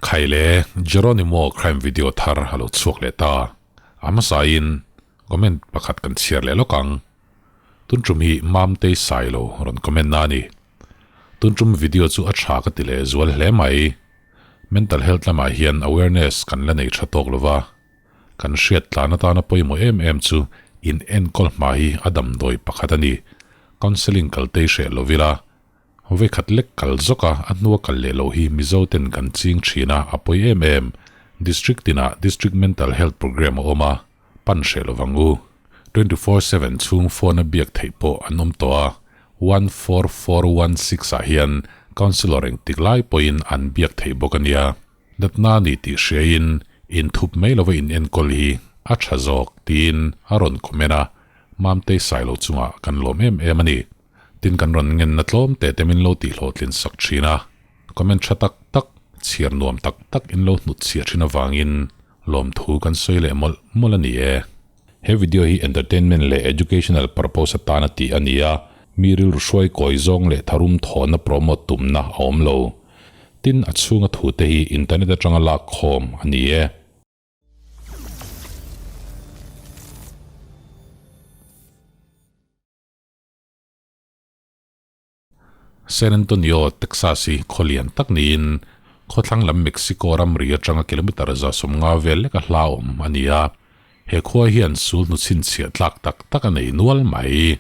Khaile Jeronimo crime video thar a lo chhuak leh ta. A hmasain comment pakhat kan chhiar leh lawk ang. Tun tum hi Mamtei Sailo rawn comment na a ni. Tun tum video chu a tha ka ti leh zual hle mai. Mental health lamah hian awareness kan la nei tha tawk lova. Kan hriat tlan atana pawimawh em em chu in enkawl hma hi a damdawi pakhat a ni. Counselling kal tei hreh lovila Vawikhat lek kal zawk a, a hnua kal leh loh hi Mizo ten kan ching thin a, a pawi em em. District tinah District Mental Health Programme a awm a, pan hreh lovang u. 24/7 chhung phone a biak theih pawh an awm tawh a, 14416 ah hian Councillor engtik lai pawhin an biak theih bawk a nia. Natna a ni tih hriain inthup mai lova in enkawl hi a tha zawk tiin a rawn comment a, Mamtei Sailo chungah kan lawm em em a ni. Tin kan rawn ngenna tlawm teh te min lo tih hlawhtlin sak thin a, comment tha tak tak, chhiar nuam tak tak in lo hnut chhiah thin avangin lawmthu kan sawi leh mawlh mawlh a ni e. He video hi entertainment leh educational purpose atana tih a ni a, mi rilru hruai kawi zawng leh tharum thawhna promote tumna a awm lo. Tin a chhunga thute hi internet atanga lak khawm a ni e. San Antonio, Texas hi khaw lian tak niin khawthlang lam Mexico ramri atanga kilometre 150 vel leka hla awm a ni a. He khua hian sul hnuchhinchhiah tlak tak tak a nei nual mai.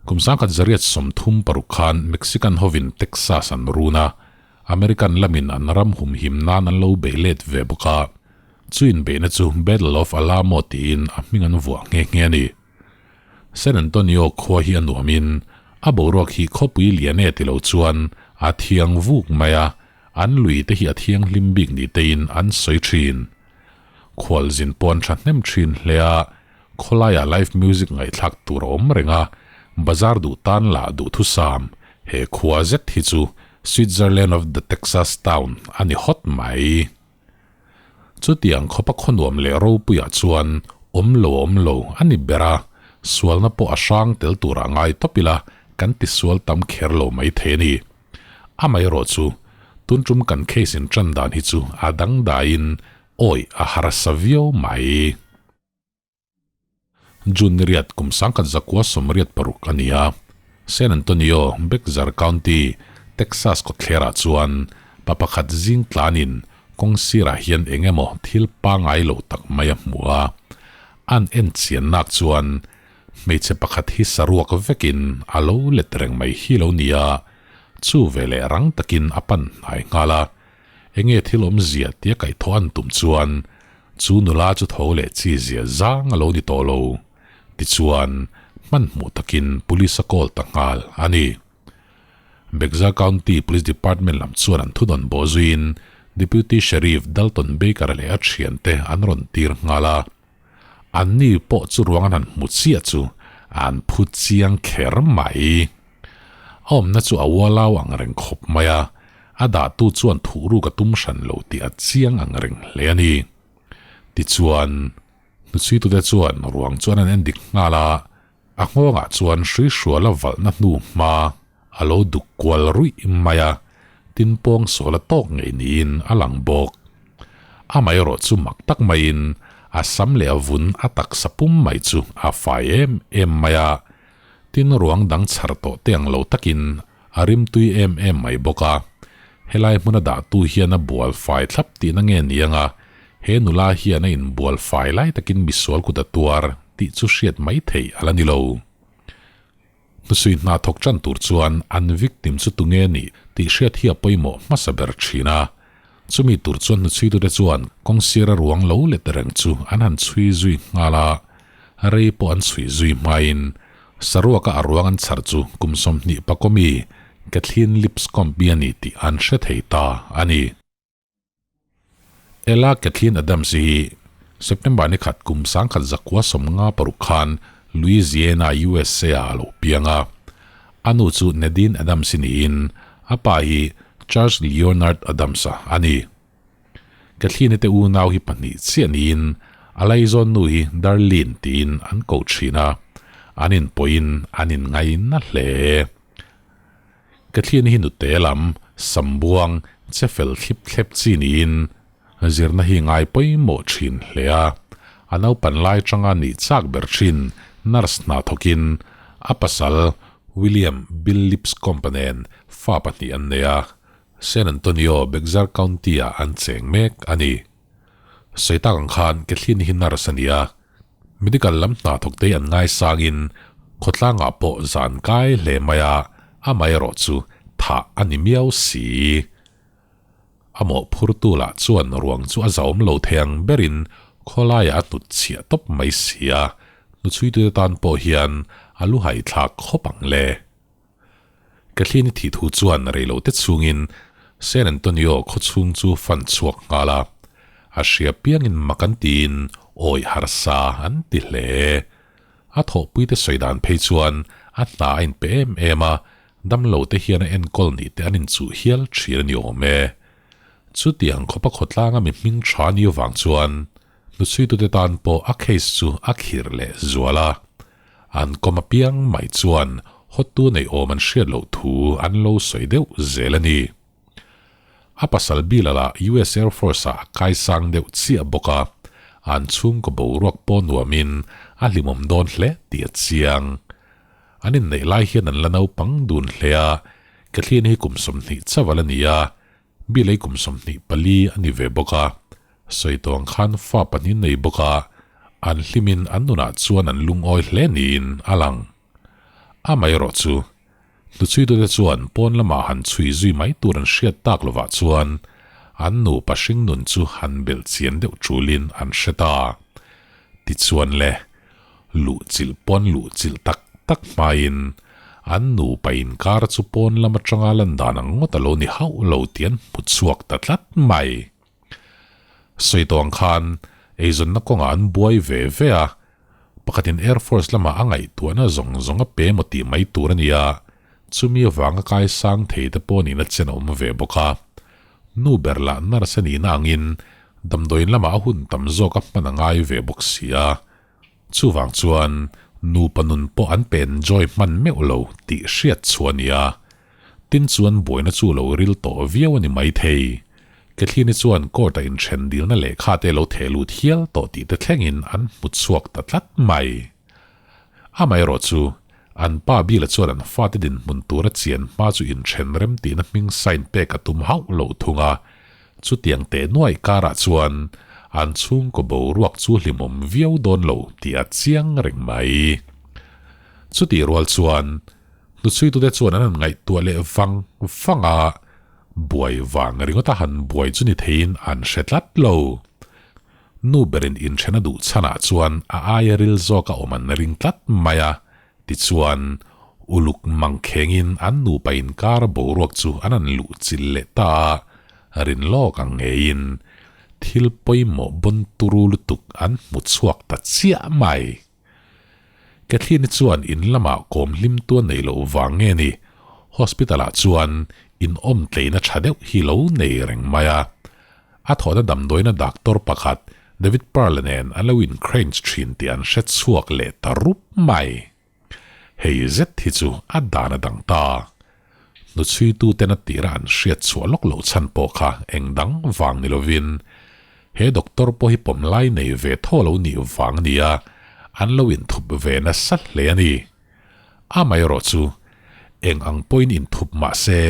Kum 1936 khan Mexican hovin Texas an run a, American lamin an ram humhim nan an lo beih let ve bawk a. Chu inbeihna chu Battle of Alamo tiin a hming an vuah nghe nghe a ni. San Antonio khua hi a nuamin a boruak hi khawpui lian e ti lo chuan a thiang vuk mai a, an lui te hi a thianghlim bik ni tein an sawi thin. Khualzin pawh an thahnem thin hle a, khawlaiah live music ngaihthlak tur a awm reng a, bazar duh tan lah duhthusam, he khua zet hi chu Switzerland of the Texas town a ni hawt mai. Chutiang khawpa khawnuam leh ropuiah chuan awm lo awm lo a ni ber a, sualna pawh a hrang tel turah ngai tawp ila kan tisual tam kher lo mai thei a ni. Amaherawh chu, tun tum kan case in tan dan hi chu a dangdaiin awih a harsa viau mai. June ni riat kum 1986 a ni a, San Antonio, Bexar County, Texas kawtthlerah chuan pa pakhat zing tlanin kawng sirah hian eng emaw thil pangngai lo tak mai a hmu a. An en chiannak chuan hmeichhe pakhat hi saruak vekin a lo let reng mai hi lo ni a, chu veleh rang takin a pan hnai nghal a. Enge thil awmzia tia kaihthawh an tum chuan chu nula chu tho leh chi zia zang a lo ni tawh lo. Tichuan, hmanhmuh takin police a call ta nghal a ni. Bexar County Police Department lam chuan an thudawn bawh zuiin Deputy Sheriff Dalton Baker-a leh a thiante an rawn tir nghal a. Anni pawh chu ruang an han hmu chiah chu an phu chiang kher mai. A awmna chu a ualau ang reng khawp mai a, a dahtu chuan thuhruk a tum hran lo tih a chiang ang reng hle a ni. Tichuan, hnuchhuitute chuan ruang chuan an en dik nghal a, a nghawngah chuan hruihruala valhna hnu hma a lo duk kual ruih mai a, tin pawng sual a tawk ngei niin a lang bawk. Amaherawh chu mak tak maiin a sam leh a vun a taksa pum mai chu a fai em em mai a, tin ruang dang chhar tawh te ang lo takin a rimtui em em mai bawk a. Helai hmuna dahtu hian a bual fai thlap tihna nge ni anga he nula hian a inbual fai lai takin misual kut a tuar tih chu hriat mai theih a la ni lo. Hnusui hna thawk tan tur chuan an victim chu tunge nih tih hriat hi a pawimawh hmasa ber thin a. Chumi tur chuan hnuchhuitute chuan kawngsira ruang lo let reng chu an han chhui zui nghal a, rei pawh an chhui zui hmain saruaka a ruang an chhar chu kum 20 pakawmi Kathleen Lipscomb hi a ni tih an hre thei ta a ni. Ella Kathleen Adams hi September ni khat kum 1956 khan Louisiana, USA ah a lo piang a. A nu chu Nadine Adams hi niin a pa hi Charles Leonard Adams a a ni. Kathleen-i te unau hi pahnih chiah niin a laizawn nu hi Darlene tiin an koh thin a, an inpawhin an inngaina hle. Kathleen hi nute lam, sambuang, Che fel thlip thlep chi niin zirna hi ngai pawimawh thin hle a. A naupan lai tanga nih chak ber thin nurse hna thawkin a pasal William Bill Lipscomb nen fa pahnih an nei a. San Antonio, Bexar County-ah an cheng mek a ni. Sawi tak ang khan Kathleen hi nurse a ni a, medical lam hna thawktei an ngaisangin khawtlangah pawh zan kai hle mai a, amaherawh chu thah a ni miau si. A mawhphurtu lah chuan ruang chu a zahawm lo thei ang berin khawlaiah a hnut chhiah tawp mai si a, hnuchhuitute tan pawh hian a lu haithlak khawp ang le. Kathleen-i thih thu chuan reilote chhungin San Antonio khaw chhung chu fan chhuak nghal a, a hria piangin mak an tiin awi harsa an ti hle. A thawhpuite sawi dan phei chuan a hna a inpe em em a, damlote hian a enkawl nih te an inchuh hial thin a ni awm e. Chutiang khawpa khawtlanga mi hming tha ni avang chuan hnuchhuitute tan pawh a case chu a khirh leh zual a. An kawm apiang mai chuan hawttu nei awm an hriat loh thu an lo sawi deuh zel a ni. A pasal Bill-a lah US Air Force-ah a kaisang deuh chiah bawk a, an chhungkaw boruak pawh nuamin a hlimawm dawn hle tih a chiang. An inneih lai hian an la naupang dun hle a, Kathleen hi kum 20 chauh a la ni a, Bill-a hi kum 24 a ni ve bawk a. Sawi tawh ang khan fa pahnih nei bawk a, an hlimin an nunah chuan an lungawi hle niin a lang. Amaherawh chu, hnuchhuitute chuan pawn lamah han chhui zui mai tur an hriat tak lovah chuan an nupa hringnun chu han belh chian deuh tulin an hre ta. Tichuan le, luhchilh pawn luhchilh tak tak hmain an nupa inkar chu pawn lam atanga lan dan ang ngawt a lo ni hauh lo tih an hmu chhuak ta tlat mai. Sawi tawh ang khan eizawnna kawngah an buai ve ve a, pakhatin Air Force lamah a ngaihtuahna zawng zawng a pe maw tih mai tur a ni a, chumi avanga kaisang thei te pawh nihna chen a awm ve bawk a. Nu ber lah nurse a nihna angin damdawiin lamah a hun tam zawk a hman a ngai ve bawk si a, chuvang chuan nupa nun pawh an pe enjoy hman meuh lo tih hriat chhuah a ni a. Tin chuan buaina chu lo ril tawh viau a ni maithei. Kathleen-i chuan court-a inthen dilna lehkha te lo theh lut hial tawh tih te thlengin an hmu chhuak ta tlat mai. Amaherawh chu, an pa Bill-a chuan an fate dinhmun tura chian hma chu inthen rem tihna hming sign pek a tum hauh lo thung a. Chutiang teh nuaih karah chuan an chhungkaw boruak chu hlimawm viau dawn lo tih a chiang reng mai. Chutih rual chuan Hnuchhuitute chuan an han ngaihtuah leh vang vang a, buai vang ringawta han buai chu ni theiin an hre tlat lo. Nu berin inthen a duh chhanah chuan a aia ril zawk a awm an ring tlat mai a, tichuan uluk mangkhengin an nupa inkar boruak chu an han luh chilh leh ta a, rin lawk ang ngeiin thil pawimawh bawn turu lutuk an hmu chhuak ta chiah mai. Kathleen-i chuan in lamah kawm hlim tuan nei loh vang nge ni, hospital-ah chuan in awm tleina tha deuh hi lo nei reng mai a. A thawhna damdawiina doctor pakhat David Pearl-a nen an lo in-crange thin tih an hre chhuak leh ta rup mai. Hei zet hi chu a dan a dang ta. Hnuchhuituten a tira an hriat chhuah lawk loh chhan pawh kha eng dang vang ni lovin he doctor pawh hi pawm lai nei ve thaw lo nih vang a ni a, an lo inthup ve nasa hle a ni. Amaherawh chu eng ang pawhin inthup mah se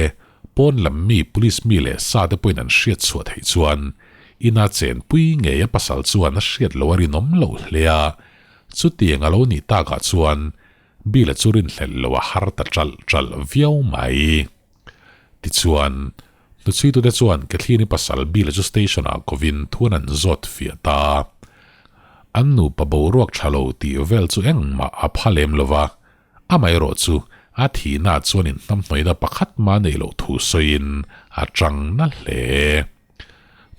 pawn lam mi police mi leh sa te pawhin an hriat chhuah theih chuan ina chenpui ngei a pasal chuan a hriat loh a rinawm loh hle a, chutiang a lo nih takah chuan Bill-a chu rinhlelh lo a har ta ṭalh ṭalh viau mai. Tichuan, hnuchhuitute chuan Kathleen-i pasal Bill-a chu station-ah kovin thuan an zawt fiah ta a. An nupa boruak ṭha lo tih vel chu engmah a pha lem lo va, amaherawh chu a thihna chuan inhnamhnawihna pakhat mah neih loh thu sawiin a ṭang na hle.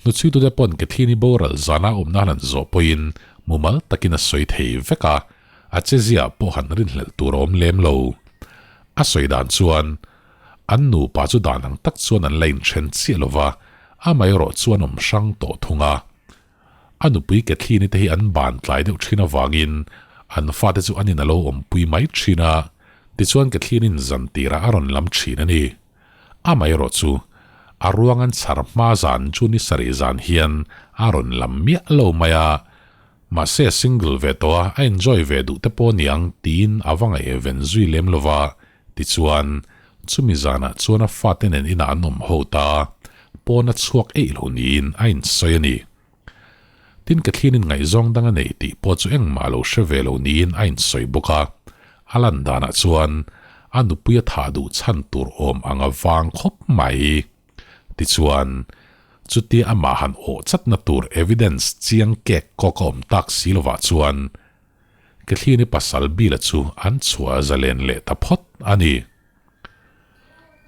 Hnuchhuitute pawn Kathleen-i boral zana awmna han an zawh pawhin mumal takin a sawi thei vek a, A chezia pawh han rinhlelh tur a awm lem lo. A sawi dan chuan an nupa chu dan ang tak chuan an la inthen chiah lo va, amaherawh chuan awm hrang tawh thung a. A nupui Kathleen-i te hi an ban tlai deuh thin avangin an fate chu an in a lo awmpui mai thin a, tichuan Kathleen-in zan tirah a rawn lam thin a ni. Amaherawh chu. A ruang an chhar hma zan chu ni sarih zan hian a rawn lam miah lo mai a, mahse a single ve tawh a, a enjoy ve duh te pawh niang tiin a va ngaihven zui lem lo va, tichuan chumi zanah chuan a fate nen inah an awm ho ta, pawn a chhuak eih lo niin a insawi a ni. Tin ka thlinin ngaihzawng dang a nei tih pawh chu engmah lo hre ve lo niin a insawi bawk a, a lan danah chuan a nupui a thah duh chhan tur awm ang a vang khawp mai. Tichuan, chutia amah han awh chatna tur evidence chiang kek kawk a awm tak si lovah chuan Kathlini pasal Bill-a chu an chhuah zalen leh ta phawt a ni.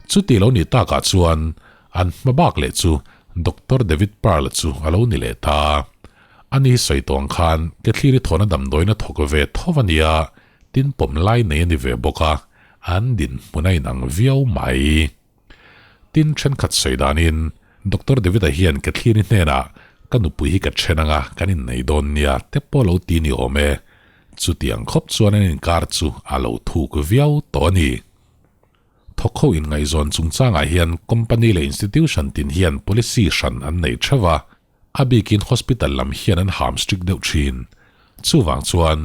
Chuti lo nih takah chuan an hma bak leh chu Doctor David Pearl chu a lo ni leh ta. Ani hi sawi tawng khan Kethliri thawhna damdawiin a thawk ve tho a nia, tin pawm lai nei a ni ve bawk a, an dinhmun a inang viau mai. Tin thenkhat sawi danin Doctor David-a hian Kethliri hnenah ka nupui hi ka then anga kan innei dawn nia te pawh lo ti ni awm e. Chutiang khawp chuan an inkar chu a lo thuk viau tawh a ni. Thawkho inngaihzawn chungchangah hian company leh institution tin hian policy hran an nei theuh a, a bikin hospital lam hian an ham strict deuh thin. Chuvang chuan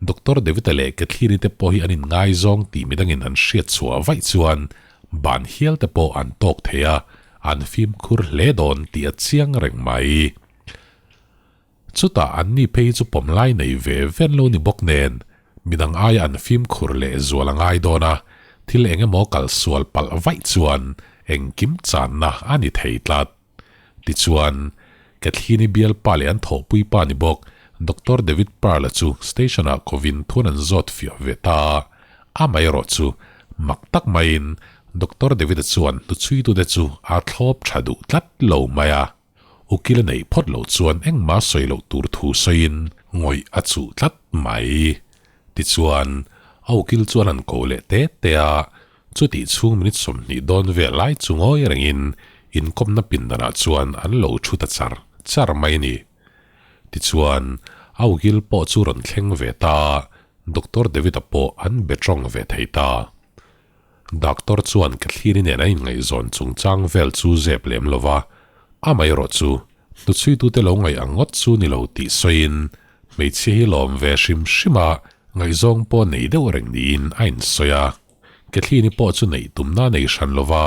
Doctor David-a leh Kathleen-i te pawh hi an inngaizawng tih midangin an hriat chhuah vaih chuan ban hial te pawh an tawk thei a, an fimkhur hle dawn tih a chiang reng mai. Chutah anni phei chu pawm lai nei ve ven lo ni bawk nen, midang aia an fimkhur leh zual a ngai dawn a, thil eng emaw kal sual palh vaih chuan engkim channa a ni thei tlat. Tichuan, Kathleen-i bialpa leh an thawhpui pa ni bawk Doctor David Pearl-a chu station-ah kovin thun an zawt fiah ve ta a, amaherawh chu mak tak maiin Doctor David-a chuan hnuchhuitute chu a thlawp tha duh tlat lo mai a. Ukil a neih phawt loh chuan engmah sawi loh tur thu sawiin ngawih a chuh tlat mai. Tichuan, a ukil chuan an ko leh te te a, chutih chhung minute 20 dawn vel lai chu ngawi rengin inkawmna pindanah chuan an lo thu ta char char mai a ni. Tichuan, a ukil pawh chu rawn thleng ve ta a, Doctor David-a pawh an be tawng ve thei ta. Doctor chuan Kathleen-i nen a inngaihzawn chungchang vel chu zep lem lo va, amaherawh chu hnuchhuitute lo ngaih ang ngawt chu ni lo tih sawiin hmeichhia hi lawm ve hrim hrim a, ngaihzawng pawh nei deuh reng niin a insawi a. Kathleen-i pawh chu neih tumna nei hran lo va,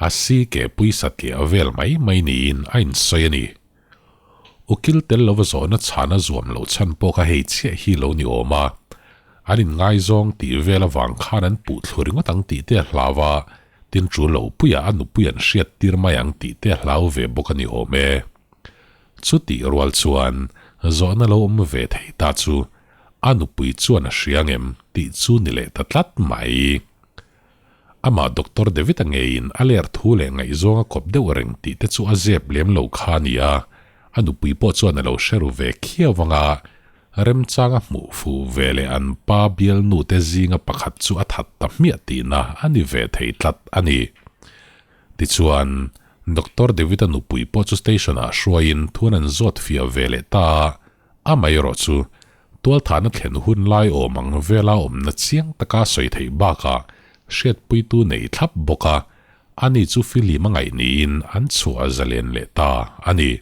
a si ke pui satliah vel mai mai niin a insawi a ni. Ukil tel lova zawhna chhana zuam loh chhan pawh kha hei chiah hi lo ni awm a, an inngaizawng tih vel avang khan an puh thlu ringawt ang tih te a hlau a, tin tul lo puiah a nupui an hriat tir mai ang tih te a hlau ve bawk a ni awm e. Chutih rual chuan zawhna lo awm ve thei ta chu a nupui chuan a hria ngem tih chu ni leh ta tlat mai. Amah Doctor David-a ngeiin a ler thu leh ngaihzawng a kawp deuh reng tih te chu a zep lem lo kha a ni a, a nupui pawh chuan a lo hre ru ve khiau vang a, remchang a hmuh fuh ve leh an pa bialnu te zinga pakhat chu a that ta hmiah tihna a ni ve thei tlat a ni. Tichuan, Doctor David-a nupui pawh chu station-ah hruaiin thuan an zawt fiah ve leh ta a, Amaherawh chu, tualthahna thlen hun lai awm ang vela awmna chiang taka sawi theih bakah hriatpuitu nei thlap bawk a, ani chu filim a ngaih niin an chhuah zalen leh ta a ni.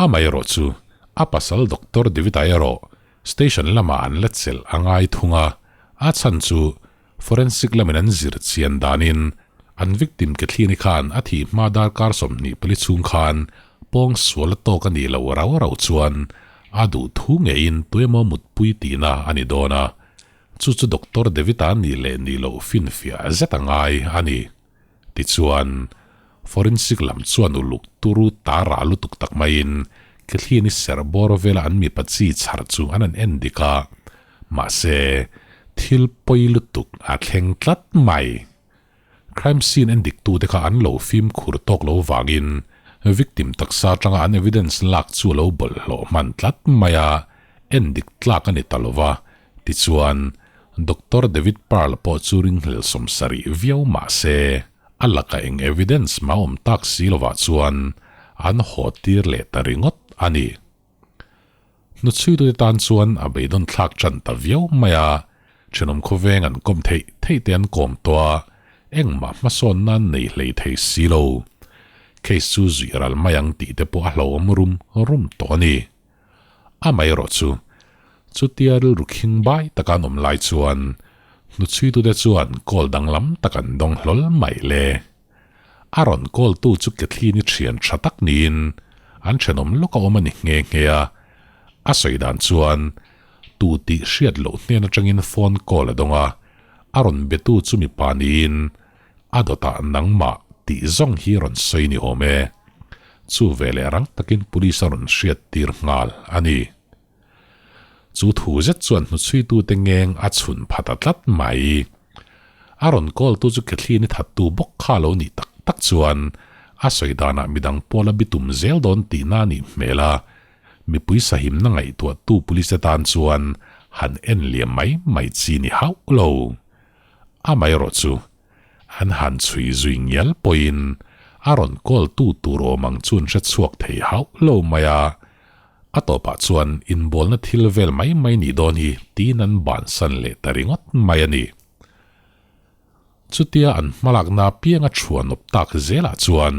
Amaherawh chu, a pasal Doctor David-a erawh station lamah an la chelh a ngai thung a, a chhan chu forensic lamin an zir chian danin an victim Kathleen-i khan a thih hma darkar 24 chhung khan pawng sual a tawk a nih loh rau rau chuan a duh thu ngeiin tuemaw mutpui tihna a ni dawn a, chu chu Doctor David-a nih leh nih loh finfiah zet a ngai a ni. Tichuan, forensic lam chuan uluk turu ta rah lutuk tak maiin Kathleen-i serh bawr vela an mipa chi chhar chu an han en dik a, Mahse, thil pawi lutuk a thleng tlat mai. Crime scene en diktute kha an lo fimkhur tawk lo vangin victim taksa atanga an evidence lak chu a lo bawlhhlawh hman tlat mai a, en dik tlak a ni ta lova. Tichuan, Doctor David Pearl pawh chu ringhlel 70 viau mah se, a laka eng evidence mah awm tak si lovah chuan an haw tir leh ta ringawt a ni. Hnuchhuitute tan chuan a beidawn thlak tan ta viau mai a, thenawm khawveng an kawm theih theih te an kawm tawh a, engmah hmasawn nan nei hlei thei si lo. Case chu zuih ral mai ang tih te pawh a hlauhawm rum rum tawh a ni. Amaherawh chu, chutia rilru khing bai taka an awm lai chuan hnuchhuitute chuan call danglam tak an dawng hlawl mai le. A rawn call tu chu Kathleen-i thian tha tak niin an thenawm lawk a awm a ni nghe nghe a. A sawi dan chuan tu tih hriat loh hnen atangin phone call a dawng a, a rawn betu chu mipa niin A dawtah nangmah tih zawng hi rawn sawi ni awm e. Chu veleh rang takin police a rawn hriat tir nghal a ni. Chu thu zet chuan hnuchhuitute ngeng a chhun pha ta tlat mai. A rawn call tu chu Kathleen-i thattu bawk kha lo nih tak tak chuan a sawi danah midang pawl a bitum zel dawn tihna a nih hmel a, mipui sahimna ngaihtuahtu police te tan chuan han en liam mai mai chi ni hauh lo. Amaherawh chu, an han chhui zui ngial pawhin a rawn call tu tur awm ang chu an hre chhuak thei hauh lo mai a, a tawpah chuan inbawlna thil vel mai mai nih dawn hi tiin an bansan leh ta ringawt mai a ni. Chutia an hmalakna apianga chhuanawp tak zelah chuan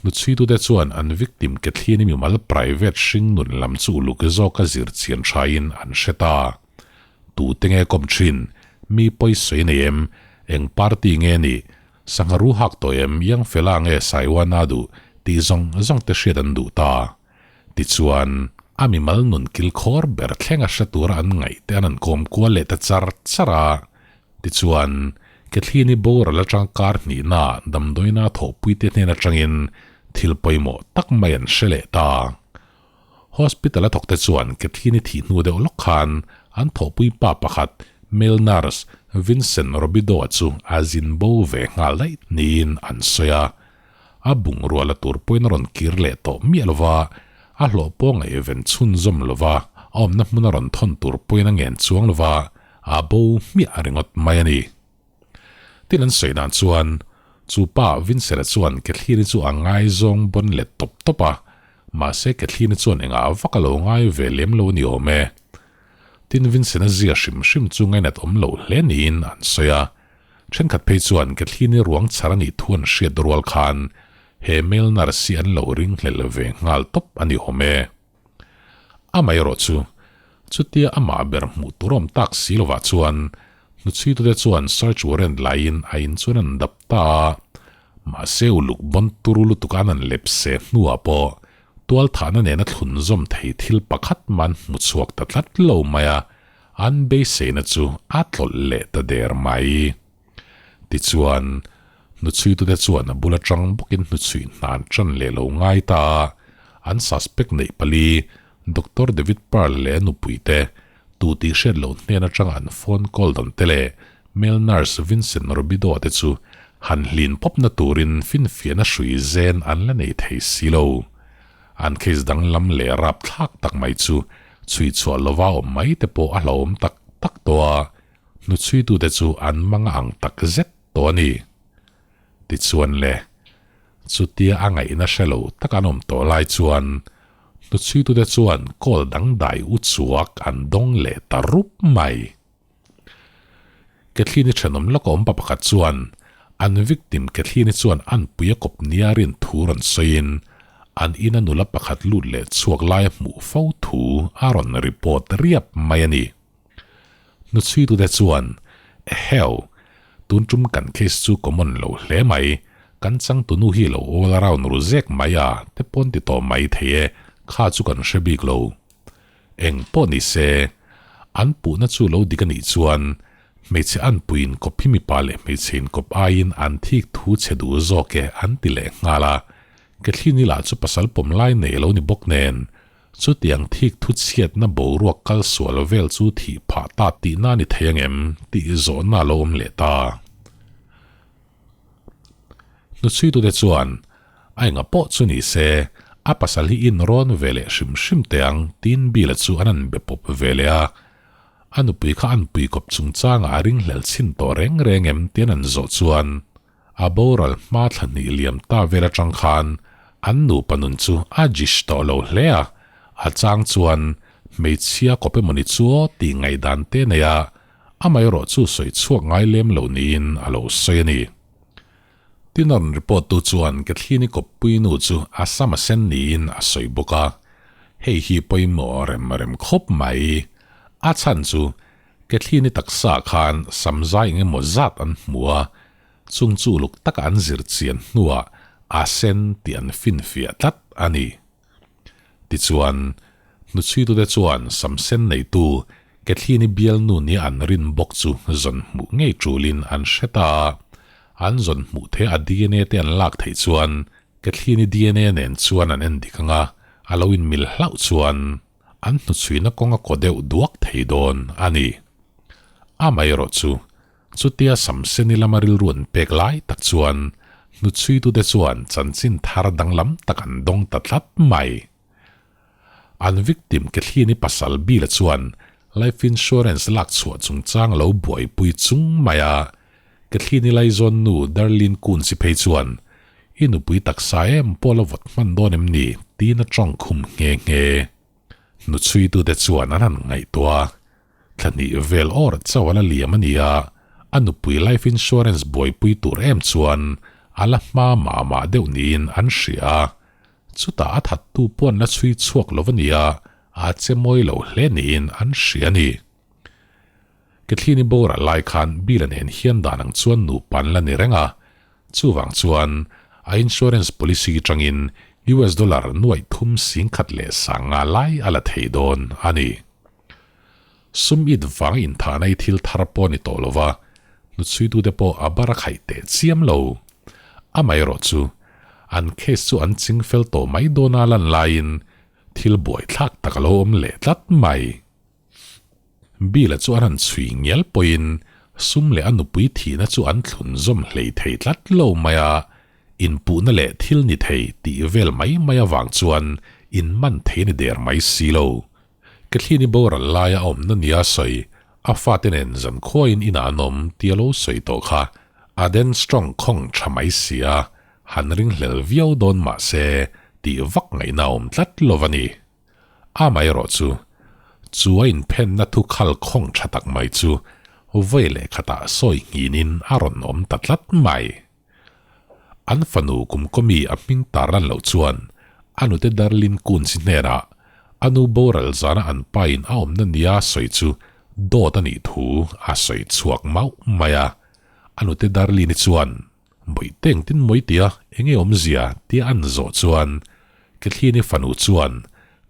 hnuchhuitute chuan an victim Kathleen-i mimal private hring nun lam chu uluk zawka zir chian thain an hre ta. Tute nge kawm thin? Mi pawi sawi nei em? Eng party nge nih? Sangha ru hak tawh em? Yang fela nge Saiwana duh? Tih zawng zawng te hriat an duh ta. Tichuan, a mimal nun kilkhawr ber thlenga hre tura an ngaih te an an kawm kual leh ta char char a. Tichuan, Kathleen-i boral atang kar hnihna damdawina thawhpuite hnen atangin thil pawimawh tak mai an hre leh ta. Hospital a thawkte chuan Kathleen-i thih hnu deuh lawk khan an thawhpui pa pakhat, male nurse Vincent Robideau-a chu a zin bo ve nghal daih niin an sawi a. A bungrua la tur pawhin a rawn kir leh tawh miah lo va, a hlawh pawh ngaihven chhunzawm lo va, a awmna hmun a rawn thawn tur pawhin a ngen chuang lo va, a bo hmiah ringawt mai a ni. Tin an sawi dan chuan, chu pa Vincent-a chuan Kathleen-i chu a ngaizawng bawn let tawp tawp a, mahse Kathleen-i chuan engah vak a lo ngai ve lem lo a ni awm e. Tin Vincent-a zia hrim hrim chu ngainat awm lo hle niin an sawi a, Thenkhat phei chuan Kathleen-i ruang chhar a nih thu an hriat rual khan he male nurse hi an lo ringhlel ve nghal tawp a ni awm e. Amaherawh chu, chutia amah ber hmuh tur awm tak si lovah chuan hnuchhuitute chuan search warrant laiin a in chuan an dap ta a, mahse uluk bawn turu lutuk an an lep se hnuah pawh tualthahna nena thlunzawm thei thil pakhat mah an hmu chhuak ta tlat lo mai a, An beiseina chu a tlawlh leh ta der mai. Tichuan, hnuchhuitute chuan a bul atang bawkin hnuchhui hna an tan leh lo ngai ta a, an suspect neih pali, Doctor David Pearl leh a nupuite, tu tih hriat loh hnen atanga an phone call dawn te leh male nurse Vincent Robideau te chu han hlin pawpna turin finfiahna hrui zen an la nei thei si lo. An case danglam leh rapthlak tak mai chu chhui chhuah lova awm mai te pawh a hlauhawm tak tak tawh a, hnuchhuitute chu an mang a ang tak zet tawh a ni. Tichuan le, chutia a ngaihna hre lo tak an awm tawh lai chuan hnuchhuitute chuan call dangdai u chuak an dawng leh ta rup mai. Kathleen-i thenawm lawk a awm pa pakhat chuan an victim Kathleen-i chuan an pui a kawp nia rin thu rawn sawiin an ina nula pakhat lut leh chhuak lai a hmuh fo thu a rawn report riap mai a ni. Hnuchhuitute chuan, Eheu, tun tum kan case chu common lo hle mai, kan changtunu hi lo all around ru zek mai a te pawn ti tawh mai thei e, kha chu kan hre bik lo. Eng pawh ni se, an puhna chu lo dik a nih chuan hmeichhe anpui inkawp hi mipa leh hmeichhe inkawp aiin an thik thu chhe duh zawk e an ti leh nghal a. Kathleen-i lah chu pasal pawm lai nei a lo ni bawk nen, chutiang thik thu chhiatna boruak kal sual vel chu thih phah ta tihna a ni thei angem tih zawhna a lo awm leh ta. Hnuchhuitute chuan, A enga pawh chu ni se, a pasal hi in rawn ve leh hrim hrim teh ang, tiin Bill-a chu an an be pawp ve leh a. A nupui kha an pui kawp chungchangah a ringhlel chhin tawh reng reng em tiin an zawh chuan, a boral hma thla hnih liam ta vel atang khan an nupa nun chu a jish tawh lo hle a, a chang chuan hmeichhia kawp emawni chu aw tih ngaihdan te nei a, Amaherawh chu sawi chhuak ngai lem lo niin a lo sawi a ni. Tin a rawn report tu chuan Kathleen-i kawppui nu chu a sam a sen niin a sawi bawk a, hei hi pawimawh rem rem khawp mai. A chhan chu Kathleen-i taksa khan sam zai eng emaw zat an hmu a, chung chu uluk taka an zir chian hnuah a sen tih an finfiah tlat a ni. Tichuan, hnuchhuitute chuan sam sen neitu Kathleen-i bialnu nia an rin bawk chu zawn hmuh ngei tulin an hre ta a, an zawn hmuh theih a DNA te an lak theih chuan Kathleen-i DNA nen chuan an en dik ang a, a lo inmil hlauh chuan an hnuchhuina kawng a kaw deuh duak thei dawn a ni. Amaherawh chu, chutia Samseni lama rilru an pek lai tak chuan hnuchhuitute chuan chanchin thar danglam tak an dawng ta tlat mai. An victim Kathleen-i pasal Bill-a chuan life insurance lak chhuah chungchang a lo buaipui chung mai a, Kathleen-i laizawn nu Darlene Kunz-i phei chuan I nupui taksa em pawh la vawt hman dawn em ni? tiin a tawng khum nghe nghe. Hnuchhuitute chuan an han ngaihtuah a, thla hnih vel awr chauh a la liam a ni a, a nupui life insurance buaipui tur em chuan a la hma mah mah deuh niin an hria a, chutah a thattu pawh an la chhui chhuak lo a ni a, a che mawi lo hle niin an hria a ni. Kathleen-i boral lai khan Bill-a nen hian dan ang chuan nupa an la ni reng a, chuvang chuan a insurance policy atangin US dollar nuaih thum singkhat leh sanga lai a la thei dawn a ni. Sum it vang inthahna i thil thar pawh a ni tawh lo va, hnuchhuitute pawh a bar a khaih teh chiam lo. Amaherawh chu, an case chu an ching fel tawh mai dawna lan laiin thil buaithlak tak a lo awm leh tlat mai. Bill-a chu an han chhui ngial pawhin sum leh a nupui thihna chu an thlun zawm hlei thei tlat lo mai a, inpuhna leh thil ni thei tih vel mai mai avang chuan inman thei a ni der mai si lo. Kathleen-i boral laia a awmna nia sawi, a fate nen zankhuain inah an awm tia lo sawi tawh kha Aden Strong khawng tha mai si a, han ringhlel viau dawn mah se tih vak ngaihna a awm tlat lo va ni. Amaherawh chu, chu a inphenna thu khal khawng tha tak mai chu vawi leh khatah sawi nghinin a rawn awm ta tlat mai. An fanu kumkawmi a hming tar lan loh chuan a nute Darlene Kunz-i hnenah a nu boral zana an pain a awmna nia sawi chu dawt a nih thu a sawi chhuak mauh mai a. A nute Darlene-i chuan Bawihte engtin mawi tia enge awmzia tia an zawh chuan Kathleen-i fanu chuan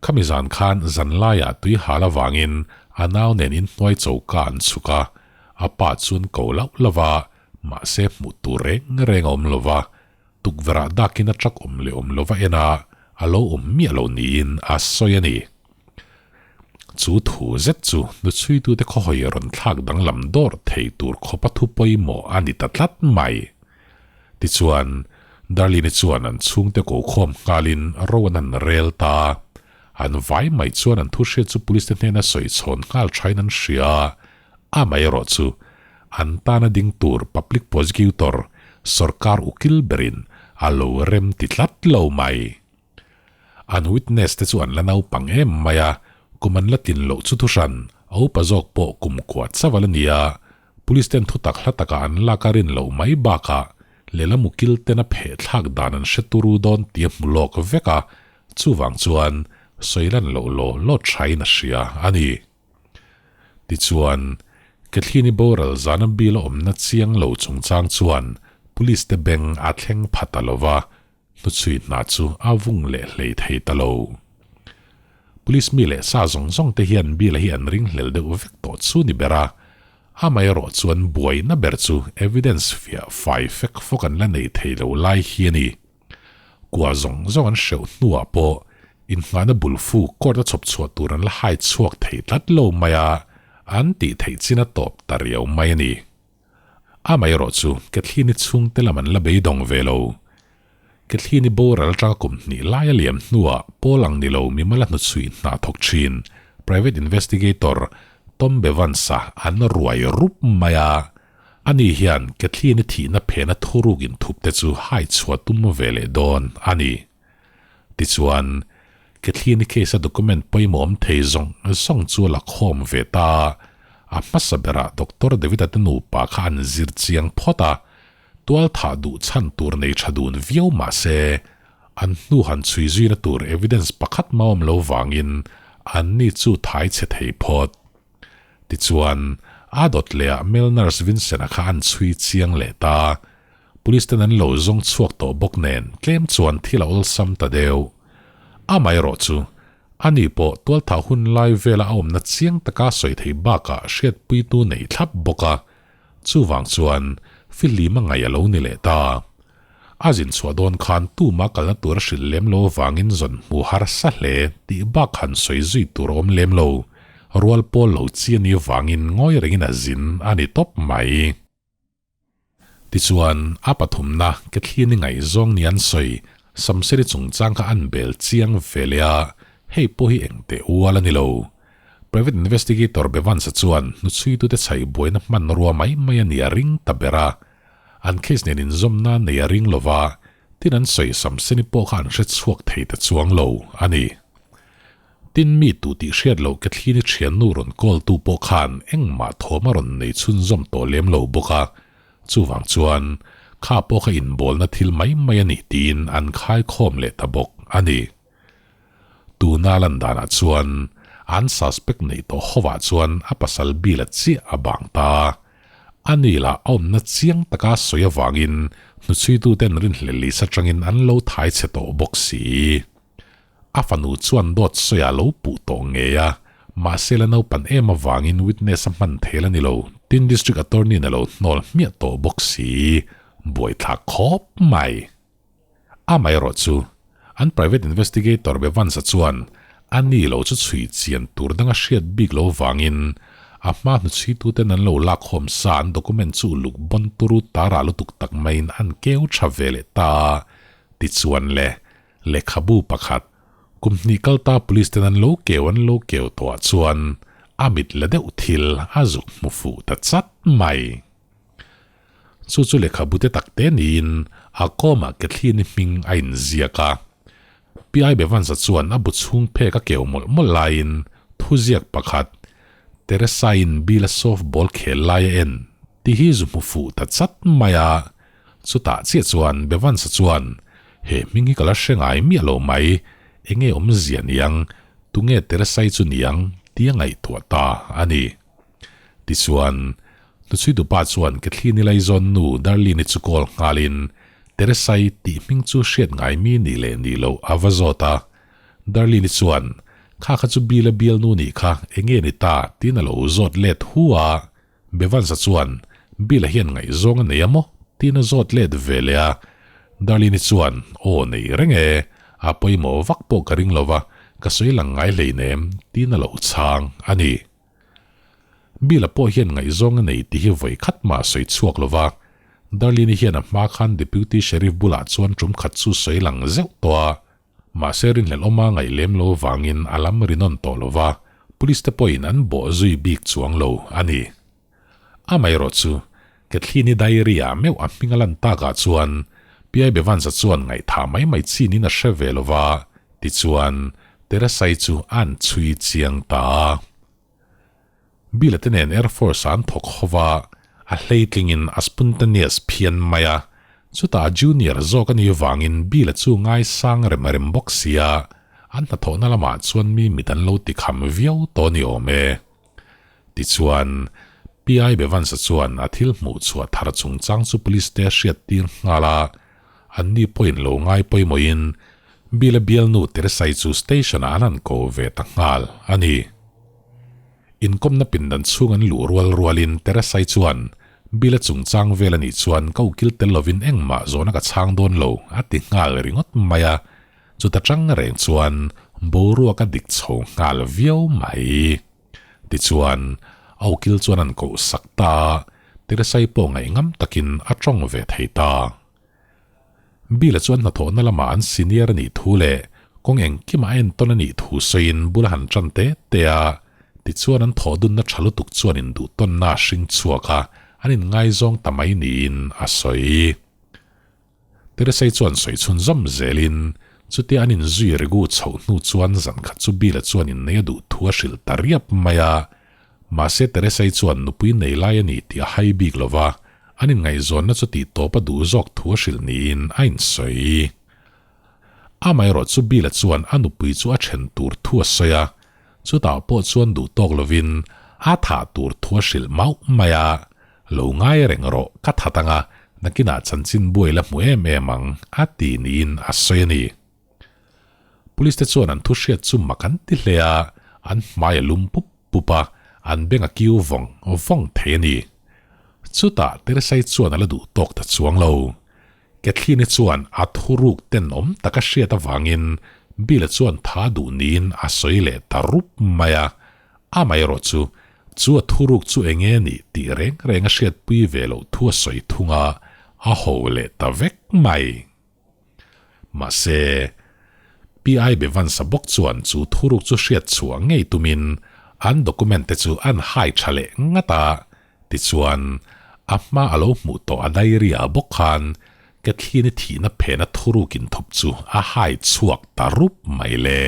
khami zan khan zanlaiah tui hal avangin a nau nen inhnuai choka an chhuk a, a pa chuan ko lauh lauh a, mahse hmuh tur reng reng a awm lo va, tukverh ah dakin a truck awm leh awm lova en a, a lo awm miah lo niin a sawi a ni. Chu thu zet chu hnuchhuitute khawhawi rawn thlak danglam dawr thei tur khawpa thu pawimawh a ni ta tlat mai. Tichuan, Darlene-i chuan an chhungte ko khawm nghalin ro an han rel ta. An vai mai chuan an thu hriat chu police te hnena sawi chhawn nghal thain an hria a, amaherawh chu an tana ding tur public prosecutor sawrkar ukil berin a lo rem ti tlat lo mai. An witness te chu an la naupang em mai a, kum an la tlin loh chu thuhran, a upa zawk pawh kum kua chauh a la ni a, police ten thu tak hla takah an lak a rin loh mai bakah lehlam ukil ten a pheh thlak dan an hre turu dawn tih a hmu lawk vek a, chuvang chuan sawi lan loh law law thain a hria a ni. Tichuan, Kathleen-i boral zana bill a awmna chiang lo chungchang chuan police te beng a thleng pha ta lo va, Hnuchhui hna chu a vung leh hlei thei ta lo. Police mi leh sa zawng zawng te hian Bill-a hi an ringhlel deuh vek tawh chu ni ber a, amaherawh chuan buaina ber chu evidence fiah fai fek fawk an la nei thei lo lai hi a ni. Kua zawng zawng an hreuh hnuah pawh innghahna bul fu court a chhawp chhuah tur an la hai chhuak thei tlat lo mai a, an tih theih chin a tawp ta riau mai a ni. Amaherawh chu Kathleen-i chhungte lam an la beidawng ve lo. Kathleen-i boral atanga kum hnih lai a liam hnuah Paul ang ni lo mimal a hnuchhuih hna thawk thin private investigator Tom Bevans-a an ruai rup mai a. Ani hian Kathleen-i thihna phena thuruk inthup te chu hai chhuah tum ve leh dawn a ni. Tichuan, Kathleen-i case-a document pawimawh awm thei zawng zawng chu a la khawm ve ta. A hmasa berah Doctor David-a te nupa kha an zir chiang phawt a. Tual thah duh chhan tur nei tha dun viau mah se, an hnu han chhui zuina tur evidence pakhat mah awm lo vangin an ni chu thai chhe thei phawt. Tichuan, a dawt lehah male nurse Vincent-a kha an chhui chiang leh ta. Police ten an lo zawng chhuak tawh bawk nen tlem chuan thil a awlsam ta deuh. Amaherawh chu, ani pawh tualthah hun lai vela a awmna chiang taka sawi thei bakah hriatpuitu nei thlap bawk a, chuvang chuan fihlim a ngaih a lo ni leh ta. A zin chhuah dawn khan tuma kalna tur a hrilh lem lo avangin zawn hmu harsa hle tih bak han sawi zui tur a awm lem lo, rual pawl lo chi a nih avangin ngawi rengin a zin a ni tawp mai. Tichuan, a pathumna Kethlini ngaihzawng ni an sawi, Samseri chungchang kha an bel chiang ve leh a, hei pawh hi engteh ual a ni lo. Private investigator Bevansa chuan hnuchhuitute chhaih buaina hmanrua mai mai a ni a ring ta ber a. An case nen inzawmna nei a ring lova, tin an sawi Samseni pawh kha an hre chhuak thei ta chuang lo a ni. Tin mi tu tih hriat loh Kethlini thiannu rawn call tu pawh khan engmah thawm a rawn nei chhunzawm tawh lem lo bawk a, chuvang chuan kha pawh kha inbawlna thil mai mai a nih tiin an khaikhawm leh ta bawk a ni. Tuna lan danah chuan an suspect neih tawh hovah chuan a pasal Bill-a chiah a bang ta. A ni lah a awmna chiang taka sawi avangin hnuchhuituten rinhlelh lisa atangin an lo thai chhe tawh bawk si. A fanu chuan dawt sawi a lo puh tawh ngei a, mahse la naupan em avangin witness a hman thel a ni lo, tin District Attorney in a lo hnawl hmiah tawh bawk si, buaithlak khawp mai. Amaherawh chu, an private investigator Bevans-a chuan a ni lo chu chhui chian tur danga hriat bik lo vangin a hma hnuchhuituten an lo lakkhawm sa an document chu uluk bawn turu tara lutuk tak maiin an keu tha ve leh ta a, tichuan le Lehkhabu pakhat, kum hnih kalta police ten an lo keu an lo keu tawhah chuan a mit la deuh thil a zuk hmu fuh ta chat mai. Chu chu lehkhabu te tak te niin a kawmah Kethlini hming a inziak a. Pi Ai Bevanza chuan a bu chhung phek a keu mawlh mawlh laiin thuziak pakhat, Teresa-in Bill-a softball khel lai a en tih hi zu hmu fuh ta chat mai a. Chutah chiah chuan Bevansa chuan, He hming hi ka la hre ngai miah lo mai, enge awmzia niang, tunge Teresai chu niang tia ngaihtuah ta a ni. Tichuan, hnuchhuitupa chuan Kethlini Laizawn nu Darlene-i chu call nghalin Teresai tih hming chu hriat ngai mi nih leh nih loh a va zawt a. Darlene-i chuan, Kha kha chu Bill-a bialnu nih kha, enge ni ta? tiin a lo zawt let hu a. Bevanza chuan, Bill-a hian ngaihzawng a nei a maw? tiin a zawt let ve leh a. Darlene-i chuan, Aw, nei reng e. A pawimawh vak pawh ka ring lo va, ka sawi lang ngai hleinem, tiin a lo chhang a ni. Bill-a pawh hian ngaihzawng a nei tih hi vawi khat mah a sawi chhuak lo va. Darlene-i hian a hma khan Deputy Sheriff bulah chuan tum khat chu sawi lang zeuh tawh a. Mahse rinhlelh awma ngaih lem lo vangin a lam rinawn tawh lo va, police te pawhin an bawh zui bik chuang lo a ni. Amaherawh chu, Kethlini diary ah meuh a hming a lan takah chuan Pi Bevanza chuan ngaihthah mai mai chin in a hre ve lo va, tichuan Teresai chu an chhui chiang ta a. Bill-a te nen Air Force ah an thawk ho va, a hleitlingin a spontaneous phian mai a, chutah a junior zawk a nih vangin Bill-a chu ngaisang rem rem bawk sia, an hnathawhna lamah chuan mi mit an lo tikham viau tawh ni awm e. Tichuan, PI Bevans-a chuan a thil hmuh chhuah thar chungchang chu police te a hriattir nghal a, anni pawhin lo ngai pawimawhin Bill-a bialnu Teresai chu station-ah an han ko ve ta nghal a ni. Inkawmna pindan chhung an luh rual rualin Teresai chuan, Bill-a chungchang vel a nih chuan ka ukil tel lovin engmah zawhna ka chhang dawn lo, a ti nghal ringawt mai a. Chuta tang reng chuan boruak a dik chho nghal viau mai. Tichuan, a ukil chuan an koh sak ta a, Teresai pawh ngaihngam takin a tawng ve thei ta. Bill-a chuan hnathawhna lamah an senior a nih thu leh kawng engkimah a entawn a nih thu sawiin bul a han tan te te a, tichuan an thawh dunna tha lutuk chuan induhtawnna a hring chhuak a, an inngaizawng ta mai niin a sawi. Teresei chuan sawi chhun zawm zelin chutia an inzui regu chhoh hnu chuan zan khat chu Bill-a chuan innei a duh thu a hrilh ta riap mai a, mahse Teresei chuan nupui nei lai a ni tih a hai bik lo va. An inngaihzawnna chu tihtawp a duh zawk thu a hrilh niin a insawi. Amaherawh chu Bill-a chuan a nupui chu a then tur thu a sawi a, chutah pawh chuan duh tawk lovin a thah tur thu a hrilh mauh mai a, Lo ngai reng rawh, ka that anga, nakinah chanchin buai la hmu em em ang, a ti niin a sawi a ni. Police te chuan an thu hriat chu mak an ti hle a, an hmai a lum pup pup a, an beng a kiu vawng vawng thei a ni. Chutah Teresai chuan a la duh tawk ta chuang lo. Kathleen-i chuan a thuruk tenawm taka hriat avangin Bill-a chuan tha duh niin a sawi leh ta rup mai a, amaherawh chu chu a thuruk chu eng nge nih tih reng reng a hriatpui ve loh thu a sawi thung a, a ho leh ta vek mai. Mahse, PI Bevansa bawk chuan chu thuruk chu hriat chhuah ngei tumin an document te chu an hai tha leh ngat a, tichuan a hma a lo hmuh tawh a diary ah bawk khan Kathleen-i thihna phena thuruk inthup chu a hai chhuak ta rup mai le.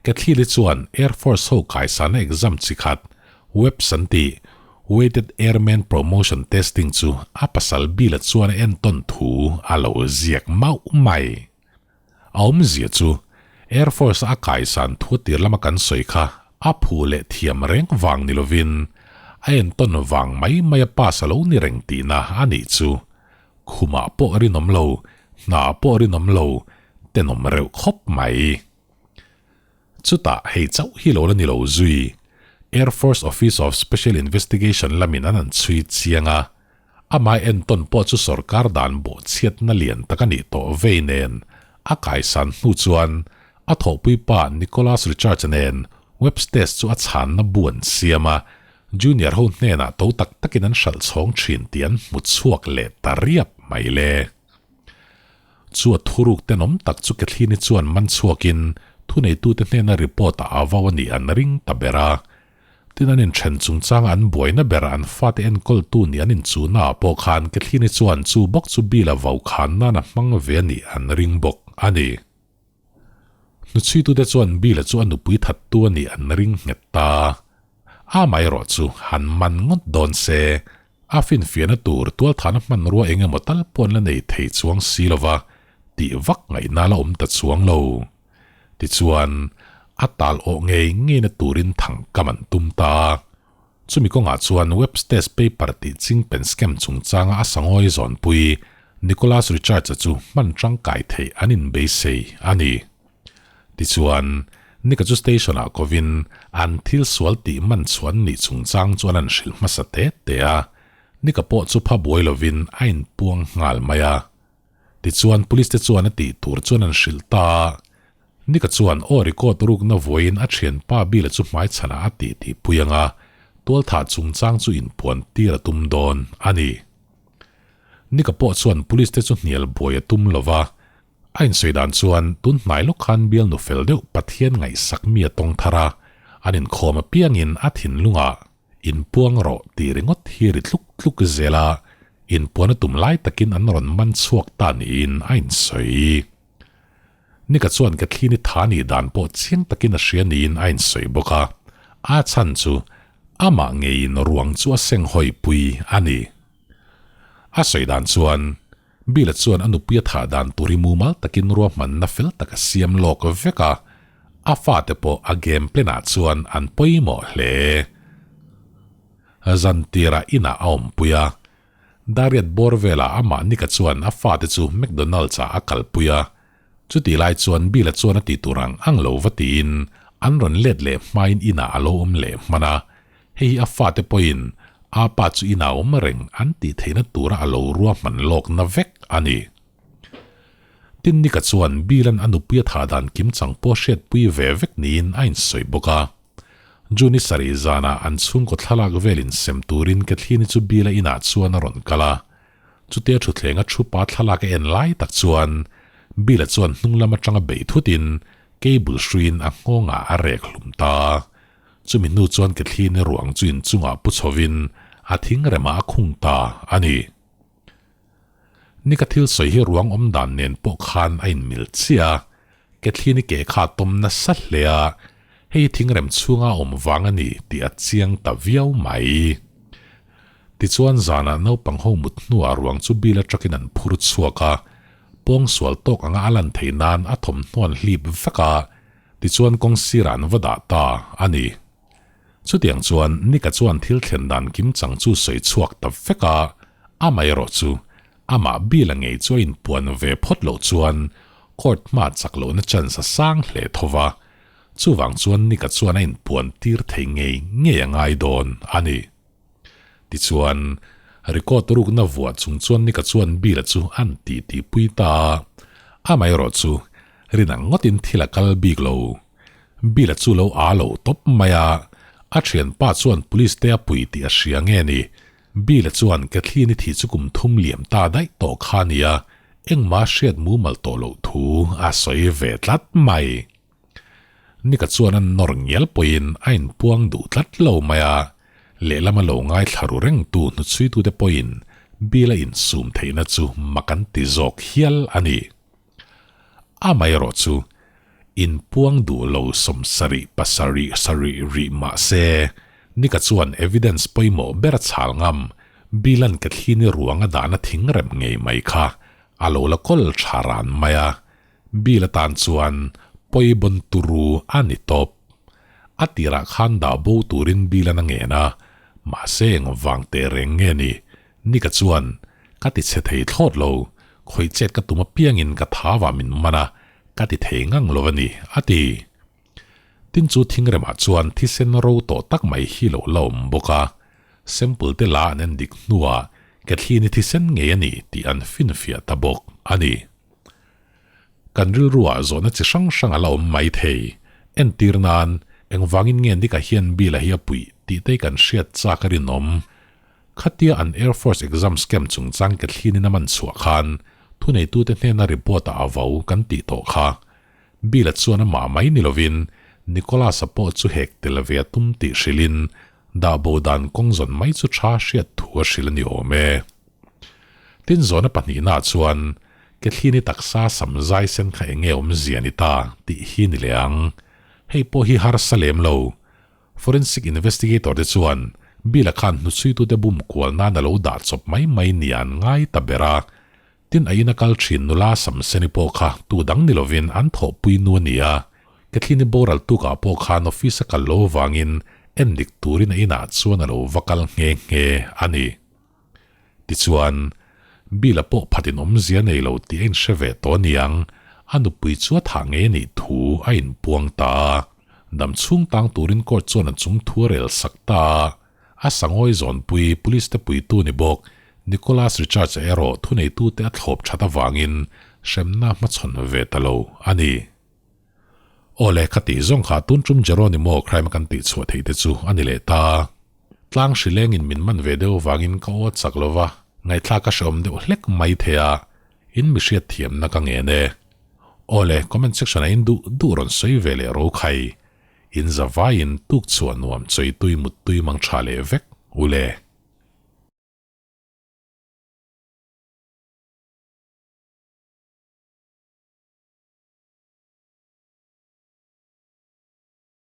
Kathleen-i chuan Air Force ho kaisana exam chi khat, WAPS an tih, Weighted Airman Promotion Testing chu a pasal Bill-a chuan a entawn thu a lo ziak mauh mai. A awmzia chu Air Force-a a kaisan thu tir lama kan sawi kha a phu leh thiam reng vang ni lovin a entawn vang mai mai a pass a lo ni reng tihna a nih chu. Khumah pawh rinawm lo, hna pawh rinawm lo, tenawm reuh khawp mai. Chutah hei chauh hi lo la ni lo zui. Air Force Office of Special Investigation lamin an an chhui chiang a, amah entawn pawh chu sorkar dan bawhchhiatna lian tak a nih tawh vei nen a kaisan hnu chuan a thawhpui pa Nicholas Richards nen Webs test chu a chhanna bu an siam a, Junior ho hnenah to tak takin an hralh chhawng thin tih an hmu chhuak leh ta riap mai le. Chu a thuruk tenawm tak chu Kathleen-i chuan man chhuakin thuneitute hnena report a avau a nih an ring ta ber a. Tin an inthen chungchanga an buaina ber an fate enkawltu nih an inchuhna ah pawh khan Kathleen-i chuan chu bawk chu bill a vau khan nan a hmang ve a nih an ring bawk a ni. Hnuchhuitute chuan Bill-a chu a nupui thattu a nih an ring nghet ta. Amaherawh chu han man ngawt dawn se, a finfiahna tur tualthahna hmanrua eng emaw tal pawh an la nei thei chuang si lo va, tih vak ngaihna la awm ta chuang lo. Tichuan, a tal awh ngei ngeina turin thang kam an tum ta. Chumi kawngah chuan Webster's paper tih chingpen scam chungchanga a sangawi zawnpui Nicholas Richards-a chu hman tangkai theih an inbeisei a ni. Tichuan, Nick-a chu station-ah kovin an thil sual tih man chhuan nih chungchang chuan an hrilh hmasa te te a, Nick-a pawh chu pha buai lovin a inpuang nghal mai a. Tichuan, police te chuan a tih tur chuan an hrilh ta a. Nika chuan aw record rukna vawiin a thianpa Bill-a chu hmaichhanah a tih tih pui anga tualthah chungchang chu inpuan tir a tum dawn a ni. Nika pawh chuan police te chu hnial buai a tum lo va, a insawi dan chuan tun hnai lawk khan bial nu fel deuh Pathian ngaihsak mi a tawng thar a, an inkhawm apiangin a thinlungah inpuang rawh tih ringawt hi ri tluk tluk zel a, inpuan a tum lai takin an rawn man chhuak ta niin a insawi. Nika chuan Kathleen-i tha nih dan pawh chiang takin a hria niin a insawi bawk a, a chhan chu amah ngeiin ruang chu a senghawi pui a ni. A sawi dan chuan Bill-a chuan a nupui a thah dan tur hi mumal takin ruahmanna fel tak a siam lawk vek a, a fate pawh a game plan-ah chuan an pawimawh hle. Zantirah inah a awmpui a, Dariat bawr velah amah Nika chuan a fate chu McDonald's ah a kalpui a, chutih lai chuan Bill-a chuan a tih tur ang ang lo va tiin an rawn let leh hmain inah a lo awm leh hman a, hei hi a fate pawhin a pa chu inah a awm reng an tih theihna tura a lo ruahman lawkna vek a ni. Tin Nika chuan Bill-a'n a nupui a thah dan kimchang pawh hriatpui ve vek niin a insawi bawk a. June-i sarih zanah an chhungkaw thlalak velin sem turin Kathleen-i chu Bill-a inah chuan a rawn kal a. Chutia thuthleng a thu pa thlalak a en lai tak chuan Bill-a chuan hnung lam atanga beih thutin cable hruiin a nghawngah a rek hlum ta. Chumi hnu chuan Kathleen-i ruang chu inchungah pu chhovin a thingremah a khung ta a ni. Nika thil sawi hi ruang awm dan nen pawh khan a inmil chiah a, Kathleen-i ke kha a tawm nasa hle a, hei hi thingrem chhunga a awm vang a ni tih a chiang ta viau mai. Tichuan zanah naupang ho mut hnuah ruang chu bil atangin an phur chhuak a, pawngsual tawk anga a lan theih nan a thawmhnaw an hlip vek a, tichuan kawng sirah an va dah ta a ni. Chutiang chuan Nika chuan thil thlen dan kim chang chu sawi chhuak ta vek a, amaherawh chu amah Bill-a ngei chu a inpuan ve phawt loh chuan court hma chak lohna chance a sang hle tho va, chuvang chuan Nika chuan a inpuan tir thei ngei ngei a ngai dawn a ni. Tichuan, record rukna vuah chung chuan Nika chuan Bill-a chu an tih tihpui ta a, amaherawh chu rinang ngawtin thil a kal bik lo. Bill-a chu lo aa lo tawp mai a, a thianpa chuan police te a pui tih a hria nge ni? Bill-a chuan Kathleen-i thih chu kum thum liam ta daih tawh kha a nia, engmah hriat mumal tawh loh thu a sawi ve tlat mai. Nika chuan a nawr ngial pawhin a inpuang duh tlat lo mai a, lehlam a lo ngaithla ru rengtu hnuchhuitute pawhin Bill-a insum theihna chu mak an ti zawk hial a ni. Amaherawh chu, inpuang duh lo 70 pasarih sarih rih mah se, Nika chuan evidence pawimawh ber a chhal ngam, Bill-a'n Kathleen-i ruang a dahna thing rem ngei mai kha a lo la kawl tha ran mai a, Bill atan chuan pawibawn turu a ni tawp. A tirah khan dah bo turin Bill-a'n a ngen a, mahse engvang teh reng nge ni? Nika chuan, Ka ti chhe thei thlawt lo, khawih chet ka tum apiangin ka thau ah min man a, ka ti thei ngang lo a ni, a ti. Tin chu thingremah chuan thisen ro tawh tak mai hi lo la awm bawk a, sample te la an en dik hnuah Kathleen-i thisen ngei a ni tih an finfiah ta bawk a ni. Kan rilruah zawhna chi hrang hrang a la awm mai thei. Entir nan, engvangin nge Nika hian Bill-a hi a puih tih te kan hriat chak a rinawm. Khatia an Air Force exam scam chungchang Kathleen-in a man chhuah khan thuneitute hnena report-a a vo kan tih tawh kha. Bill-a chuan amah mai ni lovin Nicholas-a pawh chu hek tel ve a tum tih hrilhin dah bo dan kawng zawn mai chu tha hriat thu a hrilh a ni awm e. Tin zawhna pahnihnaah chuan Kathleen-i taksa sam zai sen kha enge awmzia ni ta tih hi ni leh ang. Hei pawh hi harsa lem lo. Forensic investigator te chuan Bill-a khan hnuchhuitute bum kual nan a lo dah chawp mai mai nia an ngai ta ber a. Tin a ina kal thin nula Samseni pawh kha tu dang ni lovin an thawhpui nu a ni a. Kathleen-i boral tukah pawh khan office a kal lo avangin endik turin a inah chuan a lo va kal nghe nghe a ni. Tichuan, Bill-a pawh phatin awmzia nei lo tih a inhre ve tawh aniang, a nupui chu a thah ngei a nih thu a inpuang ta a. Dam chhung tang turin court chuan a chung thu a rel sak ta a. A sangawi zawnpui, police te puitu ni bawk, Nicholas Richards-a erawh thuneitute a thlawp that avangin hremna hmachhawn ve ta lo a ni. Aw le, ka tih zawng kha tun tum Jeronimo crime a kan tih chhuah theih te chu a ni leh ta. Tlang hri lengin min man ve deuh vangin ka aw chak lo va, ngaihthlak ka hrehawm deuh hlek mai thei a, in mi hriat thiamna ka ngen e. Aw le, comment section ah in duh duh rawn sawi ve leh ro khai. In za vaiin tuk chhuah nuam chawi tui mut tui mang tha leh vek u le.